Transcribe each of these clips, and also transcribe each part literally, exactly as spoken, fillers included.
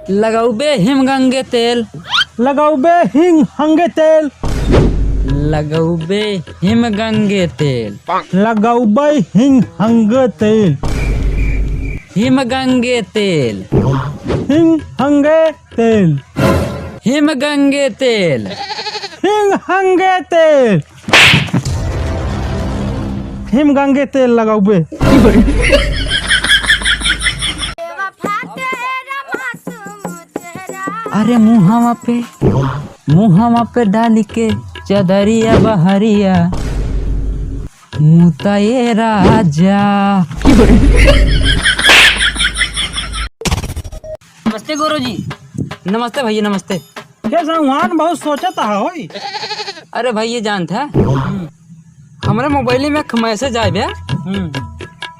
लगौबे हिम गंगे तेल। लगौबे हिंग हंगे तेल। लगौबे हिम गंगे तेल। लगौबे हिंग हंगे तेल। हिम गंगे तेल। हिंग हंगे तेल। हिम गंगे तेल। हिंग हंगे तेल। हिम गंगे तेल लगौबे। अरे मुहावा पे, मुहावा पे डाली के चदरिया बहरिया, मुता ए राजा। नमस्ते गुरुजी। नमस्ते भैया, नमस्ते। के संगवान बहुत सोचत हा होई। अरे भाई, ये जानत है, हमरे मोबाइल में एक मैसेज आए बे, हम्म।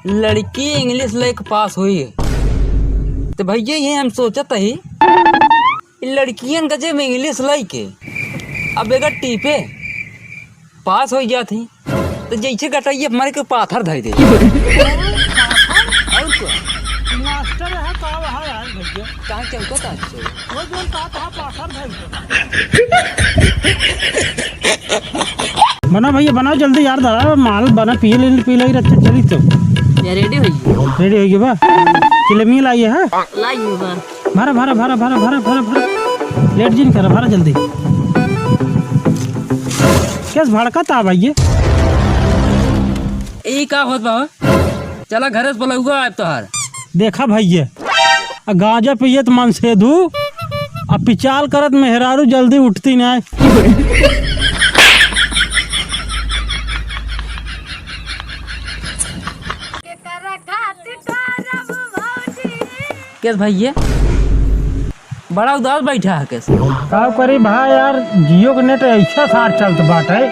लड़की इंग्लिश लइके पास हुई है। तो भैया, ये हम सोचत ही, ई लड़कियन का जेब में इंग्लिश लइके अब एकर टीपे पास हो जात ही। तो जैसे गटैया मारे के पाथर धइ दे। और का? मास्टर है का वहाँ यार भैया? कहाँ चौका था आपसे? वो जो कहा था पाथर धइ दे। बना भैया, बनाओ जल्दी यार, दादा माल बना, पी ले, पी ले, अच्छा चली तो। या रेडी होई? रेडी होई बा? चिलमी लाइए, हाँ? लाई हूँ, हाँ। भरा, भरा, भरा। लेट जिन करा, भरा जल्दी। केस भड़का था भाई ये? ई का होत बा हो? चला घरे से बोलौआ आब तोहार। देखा भैया, आ गांजा पियत मनसेधू, आ पिचाल करत मेहरारू जल्दी उठती नाय। केस भैया, बड़ा उदास बैठा है केस। का करी भाई यार, जियो के नेट ऐसा सार चलत बाटे।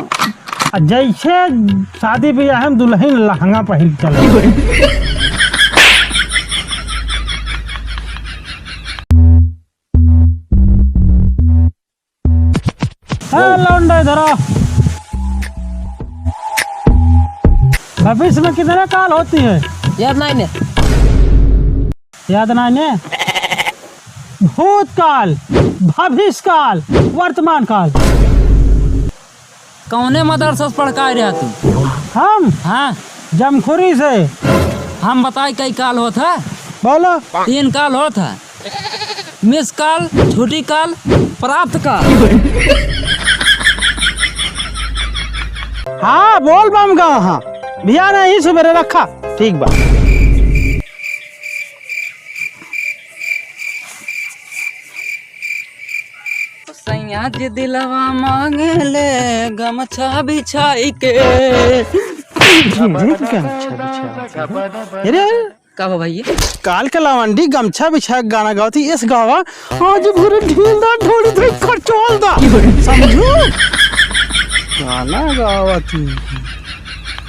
आ जैसे शादी ब्याह में दुल्हन लहंगा पहिन चले। ए, लौंडा, इधर आ। भविष्य में कितने काल होती है? याद नहीं ने। याद नहीं ने? भूतकाल, भविष्यकाल, वर्तमान काल। कौने मदरसा से पढ़ के आए रहा तू? हम? हाँ। जमखुरी से। हम बताई कई काल होत है? बोलो। तीन काल होत है। मिस काल, छुट्टी काल, प्राप्त काल। हाँ, बोल बम गा, हाँ। भैया नहीं, सुबेरे रखा। ठीक बा। सैया जी दिलवा मांगे ले गमछा बिछाई के। गमछा बिछाई के। अरे, का हो भैया? काल के लवंडी गमछा बिछा के गाना गावती, इस गावा, "आज भर ढील दा, ढोली धोई खरचोल दा।" समझू? गाना गावती।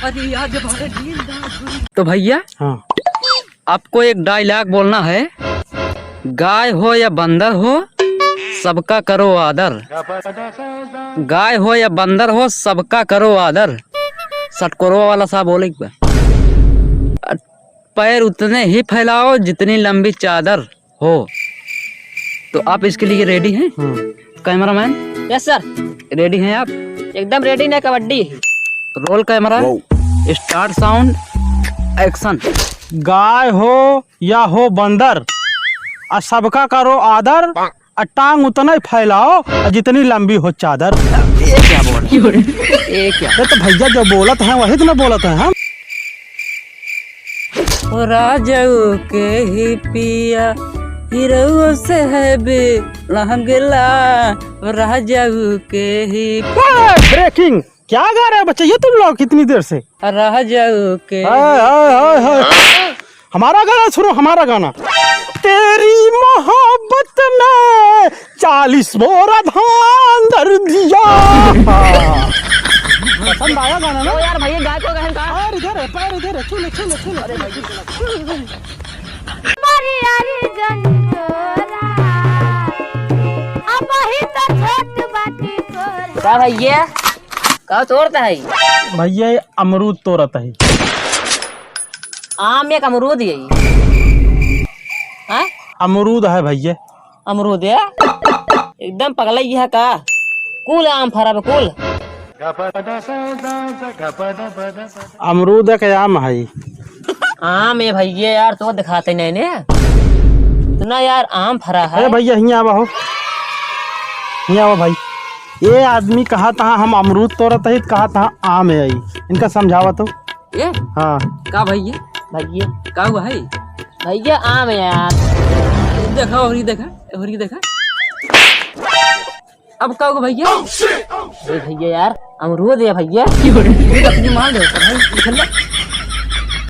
अरे, आज भर ढील दा, ढोली तो भैया, हाँ। आपको एक डायलॉग बोलना है, गाय हो या बंदर हो, सबका करो आदर। गाय हो या बंदर हो, सबका करो आदर। सटकोरवा वाला साहब बोले के बा। पैर उतने ही फैलाओ जितनी लंबी चादर हो। तो आप इसके लिए रेडी हैं? हम्म। कैमरामैन? Yes sir. रेडी हैं आप? एकदम रेडी ने kabaddi. Roll camera, wow. Start sound, action. गाय हो या हो बंदर, आ सबका करो आदर, आ टांग उतना ही फैलाओ, आ जितनी लंबी हो चादर। ये क्या बोल रहे हैं? ये क्या? ये तो भैया जो बोलत हैं, वही तो ना बोलत हैं हम। ओ राजाऊ के ही पिया, हीरो से है बे लहंगला, ओ राजाऊ के ही ओए, ब्रेकिंग! क्या गा रहे हो बच्चे ये तुम लोग इतनी देर से? राजाऊ के हाय, हाय, हाय, हाय। हमारा गाना सुनो, हमारा गाना। तेरी मोहब्बत में चालीस बोरा धान धर दिया। पसंद आया गाना ना? ओ यार, भैया, गाय को गहन कहा? पैर इधर है, पैर इधर है, छू ले, छू ले, छू ले। अरे भाई, छू ले। अरे, अरे, जन तोरा, अब ही तो छोट बाटी तोरा। का भैया? का तोरत है? भैया, ये अमरूद तोरत है। आम एक अमरूद यही। हैं? अमरूद है भैया। अमरूद है? एकदम पगला ही है का? कुल आम फरा बा, कुल। अमरूद है के आम है? आम है भैया यार, तो दिखाते नहीं ने। इतना यार आम फरा है। अरे भैया, हियाँ आवा हो, हियाँ आवा भाई। ये आदमी कहा था हम अमरूद तोड़त ही, कहा था आम है आई। इनका समझावा तो। ये? हाँ। का भैया? भैया। का हुआ है? भैया आम है यार। देखा, और ये देखा, और ये देखा। अब का हुआ भैया? अरे भैया यार, अमरूद है भैया। ये अपनी माँ दे भाई, निकल ले।